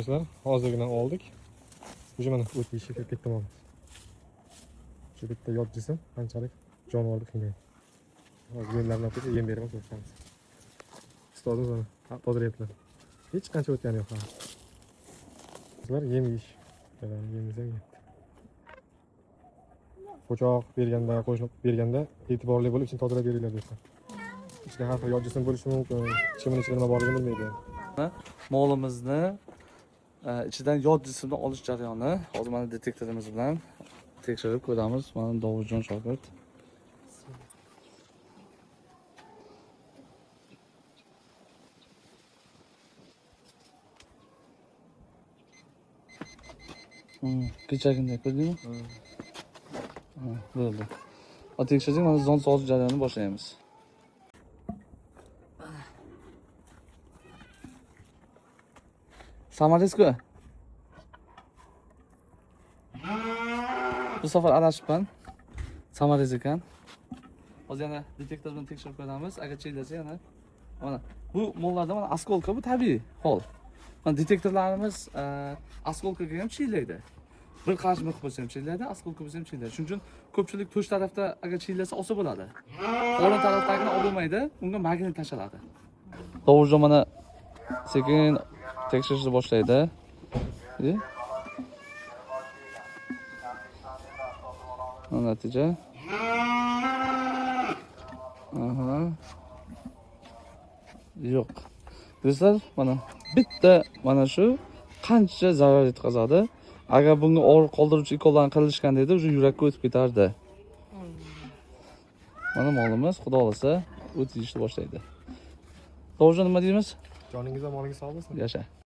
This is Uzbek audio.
Do'stlar, hozirgina oldik. Уже mana o't yeyishga kirib ketdi molimiz. Shu bitta yot jism qanchalik jonivorni qiynaydi. Hozir yemlarni olib kelsa, yem beraman, ko'rsatamiz. Ustozimiz mana tozalayaptilar. Hech qancha o'tgani yo'q hali. Do'stlar, yem yeyish. Yem desam yeyapti. Po'choq berganda, qo'shib berganda e'tiborli bo'lib ichini tozalab beringlar do'stlar. Ichida har xil yot jism bo'lishi mumkin. Hech kimning ichida nima borligini bilmaydi. Molimizni ichidan yot jismni olish jarayoni hozir mana detektorimiz bilan tekshirib ko'ramiz. Mana Dovudjon shogird. Kechagina ko'rdingmi? Ha, bo'ldi. Ha, tekshirdik, mana zond solish jarayonini boshlaymiz. Samarezku. Bu safar adashibman. Samarez ekan. Hozir yana detektor bilan tekshirib ko'ramiz. Agar chillasa yana mana bu mollarda mana oskolka, bu tabiiy hol. Mana detektorlarimiz oskolkaga ham chillaydi. Bir qarshi mix bo'lsa ham chillaydi, oskolka bo'lsa ham chillaydi. Shuning uchun ko'pchilik to'sh tarafda agar chillasa olsa bo'ladi. Qorin tarafdagini olib bo'lmaydi, unga magnit tashaladi. Dovurjon mana sekin tekshirishni boshlaydi. E? Mana natija. Aha. Yo'q. Do'stlar, mana bitta mana shu qancha zarar yetkazadi. Agar bunga og'riq qoldiruvchi ikollarni qilinishganda edi, уже yurakka o'tib ketardi. Mana molimiz, xudo xolasa, o't yeyishni boshlaydi. To'g'ri, nima deymiz? Joningiz va molingiz sog' bo'lsin. Yasha.